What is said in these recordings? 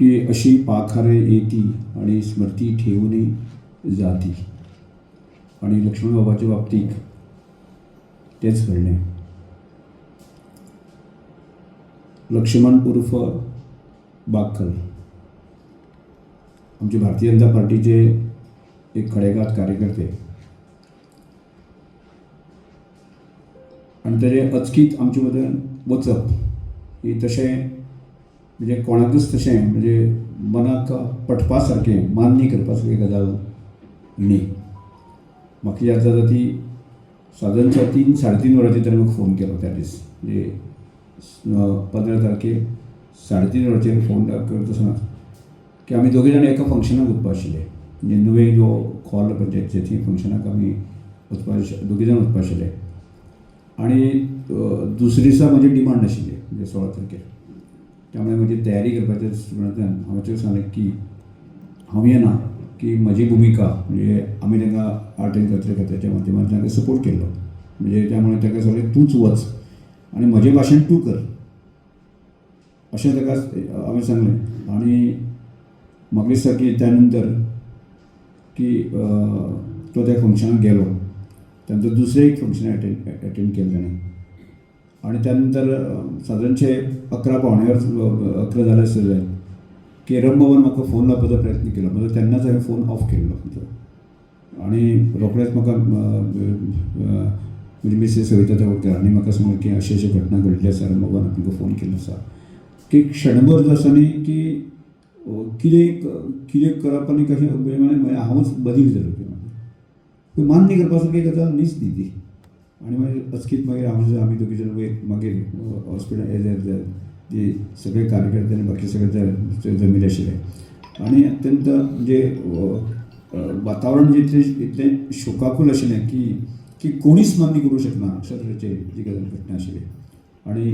की अशी पाखरे येती आणि स्मृती ठेवून जाती. आणि लक्ष्मण बाबाच्या बाबतीत तेच घडलें. लक्ष्मण उर्फ बाक्कल आमचे भारतीय जनता पार्टीचे एक खडेगात कार्यकर्ते आनी ताजें अचकीत आमचे मदीं वचप ही तशें म्हणजे कोणाकूच तशें म्हणजे मनाक पटपा सारकें, मान्य करपा सारकी गजाल न्ही. म्हाका याद जाता ती सादारणशा 3 साडे 3 वरांचेर ताणें म्हाका फोन केलो त्या दीस, म्हणजे 15 तारखेर 3:30 वरांचेर फोन करता आसतना की आमी दोगूय जाण एका फंक्शनाक वचपा आशिल्ले, म्हणजे नुवें जो खोर्ले पंचायतीचे थंय फंक्शनाक आमी वचपा, दोगूय जाण वचपा आशिल्ले. आनी दुसरे दिसा म्हजी डिमांड आशिल्ली, म्हणजे 16 तारखेर. त्यामुळे म्हजी तयारी करपाच्या दृश्टिकोनांतल्यान हांव ताका सांगलें की हांव येना, की म्हजी भुमिका म्हणजे आमी तांकां आर्ट एंड कल्चर खात्याच्या माध्यमांतल्यान तांकां सपोर्ट केल्लो, म्हणजे त्यामुळे ताका सांगलें तूंच वच आनी म्हजें भाशण तूं कर अशें ताका हांवें सांगलें. आनी म्हाका दिसता की त्या नंतर की तो त्या फंक्शनाक गेलो, त्या नंतर दुसरें एक फंक्शन एटेंड केलें ताणें. आनी त्या नंतर सादारणशें 11 पावणे 11 जालें आसतलें जाय की रंबाबान म्हाका फोन लावपाचो प्रयत्न केलो, म्हणजे तेन्नाच हांवें फोन ऑफ केल्लो म्हजो. आनी रोखडेंच म्हाका म्हजी मिसेस सविता तवडकर आनी म्हाका सांगलें की अशी अशी घटना घडली आसा, रंबाबान तुमकां फोन केल्लो आसा. की क्षणभर जो आसा न्ही की कितें कितें करप आनी कशें म्हणजे हांवूच बधीर जालो की मान्य करपा सारकी गजाल न्हीच न्ही ती. आनी मागीर अचकीत मागीर हांव आमी दोगी जाण वयर मागीर हॉस्पिटल ती सगळे कार्यकर्ते आनी बाकी सगळे जमिल्ले आशिल्ले. आनी अत्यंत म्हणजे वातावरण जितलें इतलें शोकाकूल आशिल्लें की की कोणीच मान्य करूं शकना अशा तरेची जी गजाल घटना आशिल्ली. आनी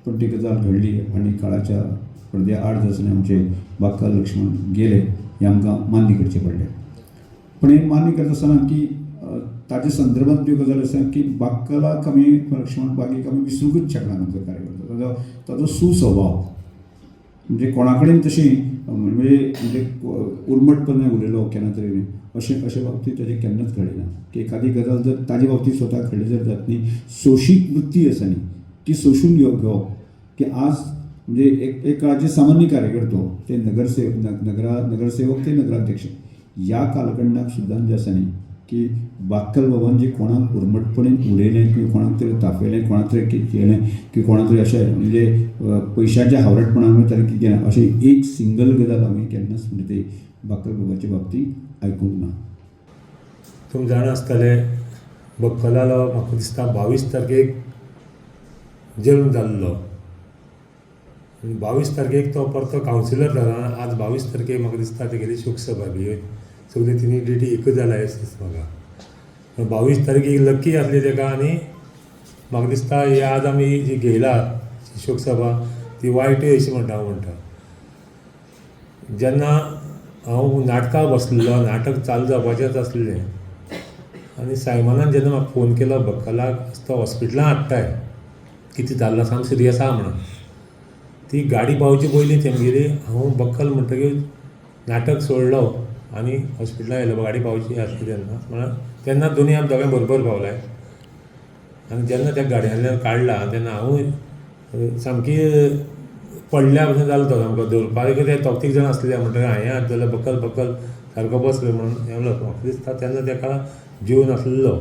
पूण ती गजाल घडली आनी काळाच्या पडद्या आड जासना आमचे बाक्कल लक्ष्मण गेले हें आमकां मान्य करचें पडलें. पूण हें मान्य करता आसतना की ताच्या संदर्भात त्यो गजाली आसा की बाक्कलाक आमी लक्ष्मण बागीक आमी विसरूंकच शकना. आमचो कार्यकर्तो ताजो सुस्वभाव म्हणजे कोणा कडेन तशी म्हणजे म्हणजे उर्मटपणे उलयलो केन्ना तरी न्ही, अशें अशे बाबतींत ताजें केन्नाच घडना की एखादी गजाल जर ताजे बाबतींत स्वता घडली जर जात न्ही. सोशीक वृत्ती आसा न्ही ती सोशून घेवप की आज म्हणजे एक एक काळाचे सामान्य कार्यकर्तो ते नगरसेवक नगरसेवक ते नगराध्यक्ष ह्या कालखंडाक सुद्दां जे आसा न्ही की बाक्कल बाबान जे कोणाक उर्मटपणे उलयलें किंवा कोणाक तरी तापयलें, कोणाक तरी कितें केलें की कोणाक तरी अशें म्हणजे पयशांच्या हावरटपणान ताणें कितें केलें अशें एक सिंगल गजाल हांवें केन्नाच म्हणजे ते बाक्कल बाबाच्या बाबतींत आयकूंक ना. तुमी जाणा आसतले बक्कलालो म्हाका दिसता 22 तारखेक जल्म जाल्लो आनी 22 तारखेक तो परतो कावन्सिलर जाला. आज 22 तारखेक म्हाका दिसता तेगेली शोकसभा बी सगळी तिनी डेटी एकच जाला अशें दिसता म्हाका. 22 तारखेक लकी आसली तेका आनी म्हाका दिसता ही आज आमी जी घेयला शोकसभा ती वायटय अशी म्हणटा हांव म्हणटा. जेन्ना हांव नाटकाक बसलेलो, नाटक चालू जावपाचेंच आसलें आनी सायमनान जेन्ना म्हाका फोन केलो बक्कलाक तो हॉस्पिटलान हाडटाय कितें जाल्लो सामकें सिरियस आहा म्हणून, ती गाडी पावचे पयलीं तेमगेली हांव बक्कल म्हणटकीर नाटक सोडलो आनी हॉस्पिटलान आयलो. गाडी पावची आसली तेन्ना म्हणल्यार तेन्ना दोनी आमी दोगांय बरोबर पावले आनी जेन्ना त्या गाडयांतल्यान काडला तेन्ना हांवूय सामकी पडल्या भशेन जालो तो सामको धरपाक ते दोग तीग जाण आसले म्हणटकीर हांवें हात धरलो बक्कल बक्कल सारको बसलो म्हणून हें म्हणलो. म्हाका दिसता तेन्ना तेका जीव नासलो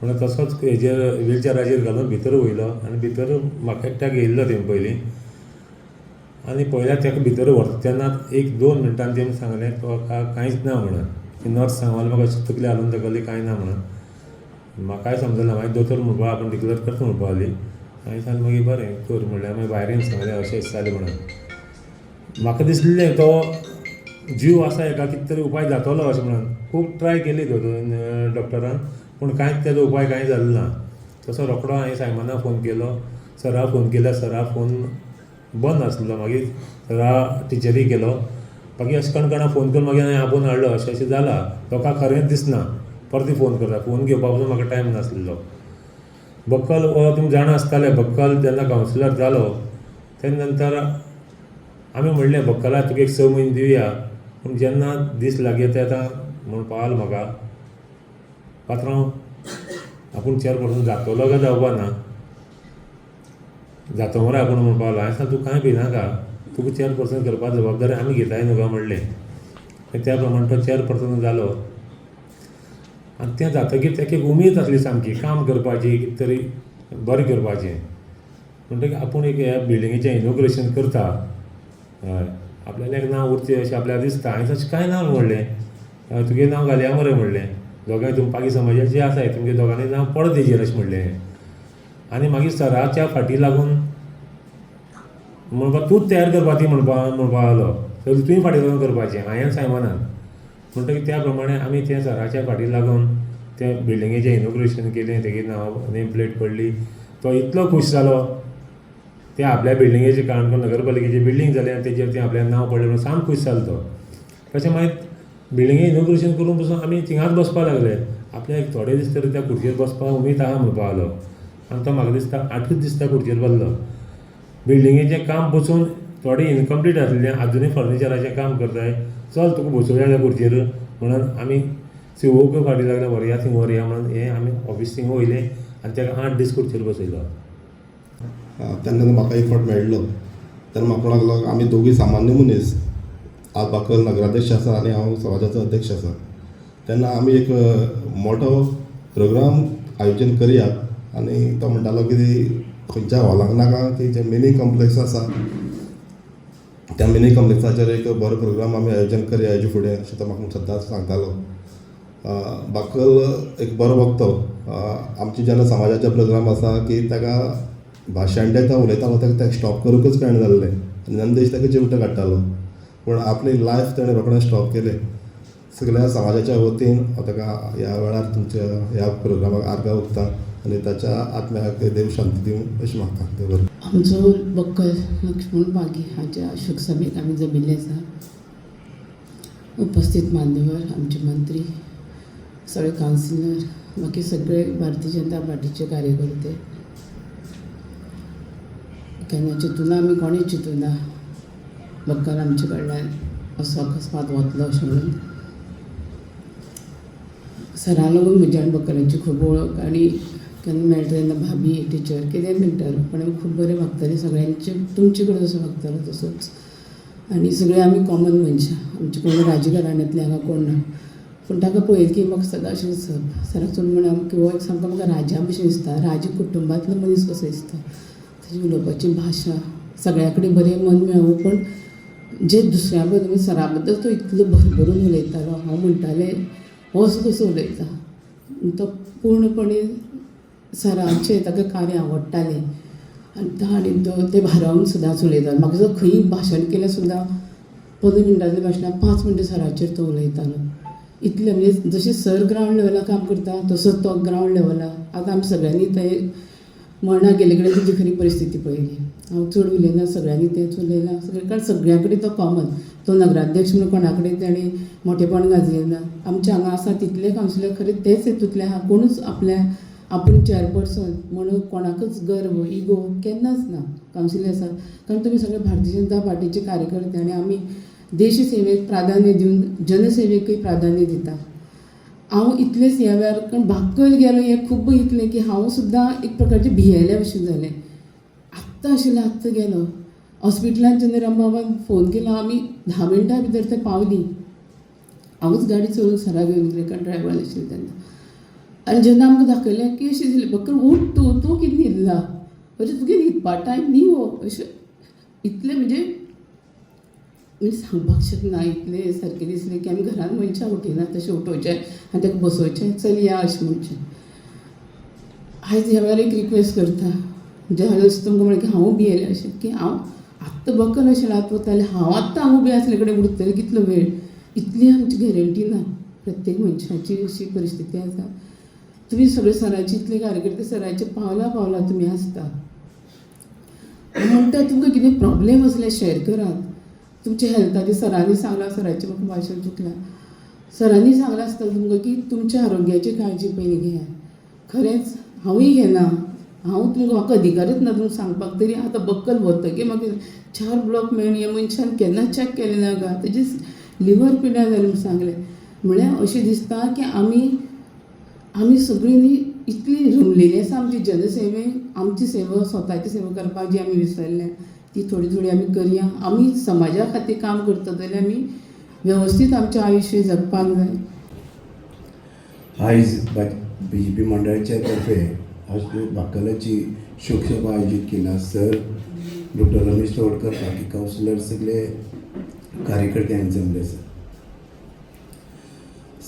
म्हणून तसोच हेजेर व्हीलचॅराचेर घालून भितर वयलो आनी भितर म्हाका एकट्याक येयल्लो तेमी पयलीं आनी पळयल्यार तेका भितर व्हरता तेन्ना 1-2 मिनटान तेमी सांगलें तो कांयच ना म्हणून. ती नर्स सांगले म्हाका अशी तकली हालून दाखयली कांय ना म्हणून. म्हाकाय समजलें. मागीर दोतोर म्हणपा आपूण डिक्लेर करता म्हणपा लागली. हांवें सांगलें मागीर बरें कर म्हणल्यार मागीर भायर येवन सांगलें अशें अशें जालें म्हणून. म्हाका दिसलें तो जीव आसा हेका कितें तरी उपाय जातलो अशें म्हणून. खूब ट्राय केली दोतोर डॉक्टरान पूण कांयच तेजो उपाय कांय जालो ना. तसो रोखडो हांवें सायमनाक फोन केलो, सरा फोन केलो, सरा फोन बंद आसलो. मागीर सरा टिचरीक केलो, मागीर अशें कणकणा फोन करून मागीर हांवें आपोवन हाडलो. अशें अशें जालां लोकांक खरेंच दिसना, परती फोन करता, फोन घेवपा पसून म्हाका टायम नासलो. बक्कल हो तुमी जाणा आसताले, बक्कल जेन्ना कावन्सिलर जालो तेन्ना नंतर आमी म्हणलें बक्कला तुका एक 6 म्हयने दिवया. पूण जेन्ना दीस लागीं येता येता म्हणपा लागलो म्हाका, पात्रांव, आपूण चॅरपर्सन जातलो काय जावपा ना, जातो मरे आपूण म्हणपा लागलो. हांवें सांगलें, तूं कांय भिनाका, तुका चॅरपर्सन करपा जबाबदारी आमी घेताय न्हू काय म्हणलें. त्या प्रमाणे तो चॅरपर्सन जालो आनी तें जातकीर ताका एक उमेद आसली सामकी काम करपाची, कितें तरी बरें करपाचें. म्हणटकीर आपूण एक ह्या बिल्डिंगेचें इनॉग्रेशन करता, हय, आपल्यालें एक नांव उरचें अशें आपल्याक दिसता. हांवें तशें कांय ना म्हणलें, तुगेलें नांव घालया मरे म्हणलें, दोगांय तुमी पागी समाजाचे आसाय, तुमगे दोगांनी नांव पडत तेजेर अशें म्हणलें. आनी मागीर सराच्या फाटी लागून म्हणपा तूंच तयार करपा ती म्हणपा लागलो, सगळें तुवें फाटी लागून करपाचें, हांवें आनी सायमनान. म्हणटकीर त्या प्रमाणे आमी त्या सराच्या फाटी लागून त्या बिल्डिंगेचें इनॉग्रेशन केलें. तेगे नांव नेम प्लेट पडली, तो इतलो खूश जालो. ते आपल्या बिल्डिंगेचें काणकोण नगरपालिकेचें बिल्डींग जालें आनी तेजेर तें आपल्या नांव पडलें म्हणून सामको खूश जालो तो. तशें मागीर बिल्डिंगे इनॉग्रेशन करून पसून आमी थिंगाच बसपाक लागले. आपल्याक थोडे दीस तरी त्या खुर्चेर बसपाक उमेद आहा म्हणपा लागलो आनी तो म्हाका दिसता 8च दीस त्या खुर्चेर बसलो. बिल्डिंगेचें काम पसून थोडें इनकम्प्लीट आसलें, आजुनूय फर्निचराचें काम करताय. चल तुका बसोवया त्या खुर्चेर म्हणून आमी सीओक फाटी लागले, व्हरया थंय व्हरया म्हणून हें आमी ऑफिस थिंगा वयलें आनी ताका 8 दीस खुर्चेर बसयलो. तेन्ना तो म्हाका एक फावट मेळ्ळो तेन्ना म्हाका म्हणपाक लागलो, आमी दोगूय सामान्य मनीस, आज बाकल नगराध्यक्ष आसा आनी हांव समाजाचो अध्यक्ष आसा, तेन्ना आमी एक मोठो प्रोग्राम आयोजन करया. आनी तो म्हणटालो की खंयच्या हॉलाक नाका, की जें मिनी कॉम्प्लेक्स आसा त्या मिनी कॉम्प्लेक्साचेर एक बरो प्रोग्राम आमी आयोजन करया हेजे फुडें, अशें तो म्हाका सद्दांच सांगतालो. बाकल एक बरो वक्तो. आमचे जेन्ना समाजाचे प्रोग्राम आसा की ताका भाशण दिता उलयतालो, ताका ताका स्टॉप करूंकच मेळना जाल्लें आनी नंदेश ताका चिमटो काडटालो, पूण आपली लायफ तेणें रोखडें स्टॉप केलें. सगळ्या समाजाच्या वतीन हांव ताका ह्या वेळार तुमच्या ह्या प्रोग्रामाक आर्गां ओंपता आनी ताच्या आत्म्याक देव शांती दिवं अशें मागता. देव बरें. आमचो बक्कल लक्ष्मण पागी हाच्या शोकसभेक आमी जमिल्ले आसा. उपस्थित मान्यवर, आमचे मंत्री, सगळे कावन्सिलर, बाकी सगळे भारतीय जनता पार्टीचे कार्यकर्ते. केन्ना चिंतूना आमी, कोणें चिंतूना बक्कल आमचे कडल्यान असो अकस्मात वतलो अशें म्हणून. सरा लागून म्हजी आनी बक्कलाची खूब वळख आनी केन्ना मेळटा तेन्ना भाभी, टिचर कितेंय म्हणटालो, पण आमी खूब बरें वागतालीं सगळ्यांचे, तुमचे कडेन जसो वागतालो तसोच. आनी सगळे आमी कॉमन मनशां, आमचे कोण राजघराण्यांतले हांगा कोण ना. पूण ताका पळयली की म्हाका सदां अशें दिसप, सराक चड म्हण की हो एक सामको म्हाका राजा भशेन दिसता, राज कुटुंबांतलो मनीस कसो दिसता. ताजी उलोवपाची भाशा, सगळ्या कडेन बरें मन मेळूं, पूण जे दुसऱ्या बद्दल, सरा बद्दल तो इतलो भरभरून उलयतालो, हांव म्हणटालें हो असो कसो उलयता. तो पूर्णपणे सराचें ताका कार्य आवडटालें आनी तो ते भारावन सदांच उलयतालो. म्हाका जर खंयी भाशण केलें सुद्दां, 15 मिनटांचें भाशणाक 5 मिनटां सराचेर तो उलयतालो. इतलें म्हणजे जशें सर ग्रावंड लेवलार काम करता तसोच तो ग्रावंड लेवलार. आतां आमी सगळ्यांनी थंय मरणाक गेल्ले कडेन तेजी खरी परिस्थिती पळयली. हांव चड उलयना, सगळ्यांनी तेंच उलयलां सगळें, कारण सगळ्यां कडेन तो कॉमन. तो नगराध्यक्ष म्हणून कोणा कडेन ताणें मोठेपण गाजयलें ना. आमच्या हांगा आसा तितले कावन्सिलर खरें तेच हेतूंतले आहा. कोणूच आपल्या आपूण चॅरपर्सन म्हणून कोणाकच गर्व, इगो केन्नाच ना. कावन्सिलर आसा कारण तुमी सगळे भारतीय जनता पार्टीचे कार्यकर्ते आनी आमी देश सेवेक प्राधान्य दिवन जनसेवेकूय प्राधान्य दिता. हांव इतलेंच ह्या वेळार, कारण बाक्कल गेलो हें खूब इतलें की हांव सुद्दां एक प्रकारचें भियेल्या भशेन जालें. आत्तां आशिल्लें, आत्तां गेलो. हॉस्पिटलान जेन्ना रमबाबान फोन केलो, आमी 10 मिनटां भितर थंय पावलीं. हांवूच गाडी चलोवन सरा घेवन गेलें, कारण ड्रायवर नाशिल्लो तेन्ना. आनी जेन्ना आमकां दाखयलें की अशें दिसलें, बक्कल उठ तूं, तूं कितें न्हिदला, अशें तुगे न्हिदपा टायम न्ही हो, अशें इतलें म्हणजे म्हणजे सांगपाक शकना. इतलें सारकें दिसलें की आमी घरान मनशां उठयना तशें उठोवचें आनी ताका बसोवचें, चल या अशें म्हणचें. आयज ह्या वेळार एक रिक्वेस्ट करता, म्हणजे हांवें तुमकां म्हणलें की हांवूय भियेलें अशें की हांव आत्तां बक्कल अशें लात वतालें, हांव आत्तां हांगा उबें आसले कडेन उरतलें कितलो वेळ, इतली आमची गॅरंटी ना. प्रत्येक मनशाची अशी परिस्थिती आसा. तुमी सगळे सराचे इतले कार्यकर्ते, सराचे पावला पावला तुमी आसता म्हणटा, तुमकां कितें प्रॉब्लेम आसल्यार शेअर करात तुमच्या हेल्थाचें. सरांनी सांगलां, सराचें म्हाका भाशण चुकलां, सरांनी सांगलां आसता तुमकां की तुमच्या आरोग्याची काळजी पयलीं घेयात. खरेंच हांवूय घेना. हांव तुमकां, म्हाका अधिकारच ना तुमकां सांगपाक. तरी आतां बक्कल वतकीर म्हाका 4 ब्लॉक मेळून ह्या मनशान केन्ना चॅक केलें ना गा, तेजी लिवर पिड्यार जालें म्हूण सांगलें. म्हळ्यार अशें दिसता की आमी आमी सगळीं न्ही इतली रमलेली आसा आमची जनसेवे, आमची सेवा, स्वताची सेवा करपाक जी आमी विसरल्या ती थोडी थोडी आमी करया. आमी समाजा खातीर काम करता जाल्यार आमी वेवस्थीत आमचें आयुश्य जगपाक जाय. आयज बीजेपी मंडळाच्या तर्फे आज बाक्कलाची शोकसभा आयोजित केला. सर डॉक्टर रमेश तवडकर, बाकी कावन्सिलर, सगळे कार्यकर्ते हांगा जमले आसा.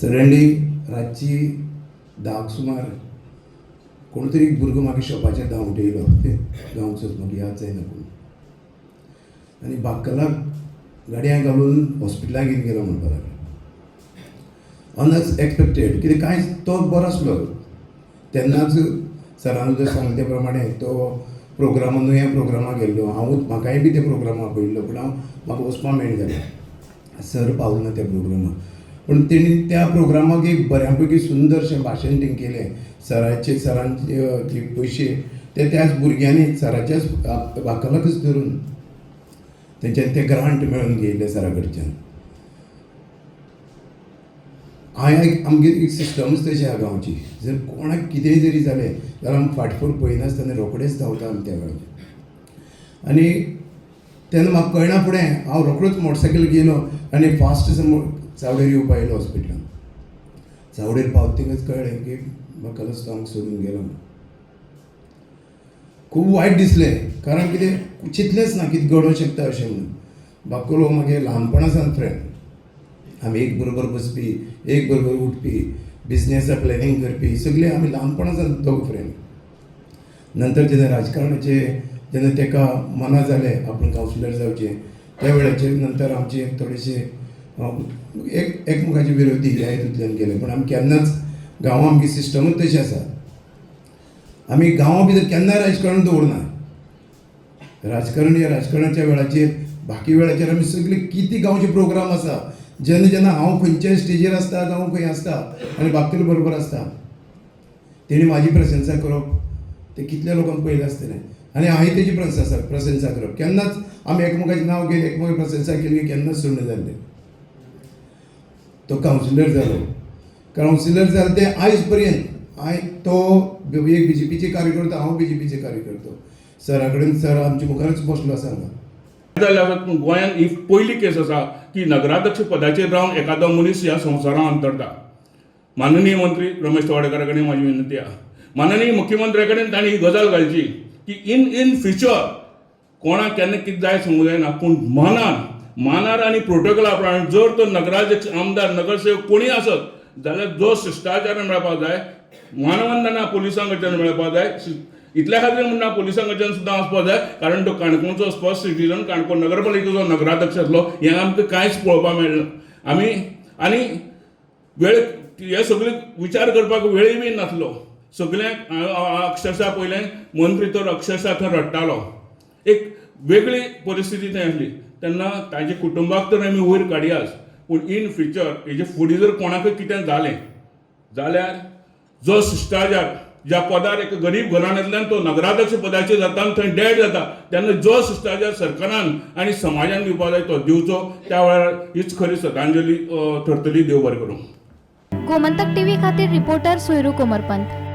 सडनली रातची 10क सुमार कोण तरी एक भुरगो म्हाका शॉपाचेर धांवट येयलो. ते गांवचोच, म्हाका याद जायना कोण. आनी बाक्कलाक गाडयां घालून हॉस्पिटलाक घेवन गेलो म्हणपाक लागलो. अनएक्सपेक्टेड कितें कांयच, तो बरो आसलो तेन्नाच. सरान जर सांगले त्या प्रमाणे तो प्रोग्रामा न्हू, ह्या प्रोग्रामाक गेल्लो हांवूच. म्हाकाय बी त्या प्रोग्रामाक आपयल्लो, पूण हांव म्हाका वचपाक मेळना जालें. सर पावलो ना त्या प्रोग्रामाक, पूण तेणी त्या प्रोग्रामाक एक बऱ्या पैकी सुंदरशें भाशण तेणी केलें. सराचे, सरांचे जे पयशे ते त्याच भुरग्यांनी सराच्याच बाकलाकच धरून तेंच्यानी ते ग्रांट मेळोवन घेयल्ले सरा कडच्यान. हांवें आमगे एक सिस्टमूच तशी आहा गांवची, जर कोणाक कितेंय जरी जालें जाल्यार आमी फाटफूड पळयनासतना रोखडेच धांवता आमी त्या वेळाचेर. आनी तेन्ना म्हाका कळना फुडें हांव रोखडोच मोटरसायकल घेयलो आनी फास्ट चावडेर येवपा येयलो हॉस्पिटलान. चावडेर पावता थिंगाच कळ्ळें की म्हाका आमकां सोडून गेलो म्हूण. खूब वायट दिसलें, कारण कितें चिंतलेंच ना कितें घडोवंक शकता अशें म्हणून. बाकोल हो मागे ल्हानपणा सावन फ्रेंड. आमी एक बरोबर बसपी, एक बरोबर उठपी, बिजनेसा प्लॅनिंग करपी, सगळे आमी ल्हानपणा सावन दोग फ्रेंड. नंतर जेन्ना राजकारणाचे जेन्ना ताका मना जालें आपूण कावन्सिलर जावचें, त्या वेळाचेर नंतर आमचे थोडेशे एक एकमेकाचे विरोधी ह्या हितूंतल्यान गेले. पूण आमी केन्नाच, गांवां आमची सिस्टमूच तशी आसा, आमी गांवां भितर केन्ना राजकारण दवरना. राजकारण ह्या राजकारणाच्या वेळाचेर, बाकी वेळाचेर आमी सगळे कितें गांवचे प्रोग्राम आसा, जेन्ना जेन्ना हांव खंयच्याय स्टेजीर आसता जावं खंय आसता आनी बाकील बरोबर आसता, तेणी म्हाजी प्रशंसा करप ते कितल्या लोकांक पळयलें आसतलें आनी हांवें तेजी प्रशंसा प्रशंसा करप. केन्नाच आमी एकमेकाचें नांव घेवन एकमेकाची प्रशंसा केली केन्नाच सोडना जाल्लें. तो कावन्सिलर जालो, कावन्सिलर जालो ते आयज पर्यंत हांवें तो एक बीजेपीचे कार्यकर्तो, हांव बीजेपीचे कार्यकर्तो. सरा कडेन, सर आमच्या मुखारच बसलो आसा हांगा. जाल्यार आसा, पूण गोंयांत ही पयली केस आसा की नगराध्यक्ष पदाचेर रावन एखादो मनीस ह्या संवसारांत अंतरता. माननीय मंत्री रमेश तवडकारा कडेन म्हाजी विनंती आहा, माननीय मुख्यमंत्र्या कडेन तांणी ही गजाल घालची की इन इन फ्युचर कोणाक केन्ना कितें जाय सांगूंक जायना, पूण मनान मानार आनी प्रोटोकॉला प्रमाणे जर तो नगराध्यक्ष, आमदार, नगरसेवक कोणीय आसत जाल्यार जो शिश्टाचार मेळपाक जाय, मानवंदना पुलिसां कडच्यान मेळपाक जाय. इतल्या खातीर म्हणना, पुलिसां कडच्यान सुद्दां वचपाक जाय, कारण तो काणकोणचो फर्स्ट सिटीजन, काणकोण नगरपालिकेचो नगराध्यक्ष आसलो. हें आमकां कांयच पळोवपाक मेळना. आमी आनी वेळ हे सगळे विचार करपाक वेळय बी नासलो सगळ्यांक. अक्षरशा पयलें मंत्री तर अक्षरशा थंय रडटालो. एक वेगळी परिस्थिती थंय आसली तेन्ना ताजे कुटुंबाक तर आमी वयर काडयाच, पूण इन फ्युचर हेजे फुडें जर कोणाकय कितें जालें जाल्यार जो शिश्टाचार, ज्या पदार एक गरीब घराण्यांतल्यान तो नगराध्यक्ष पदाचेर जाता आनी थंय डेड जाता, तेन्ना जो शिश्टाचार सरकारान आनी समाजान दिवपाक जाय तो दिवचो. त्या वेळार हीच खरी श्रद्धांजली थरतली. देव बरें करूं. गोमंतक टीव्ही खातीर रिपोर्टर सोयरू कोमरपंत.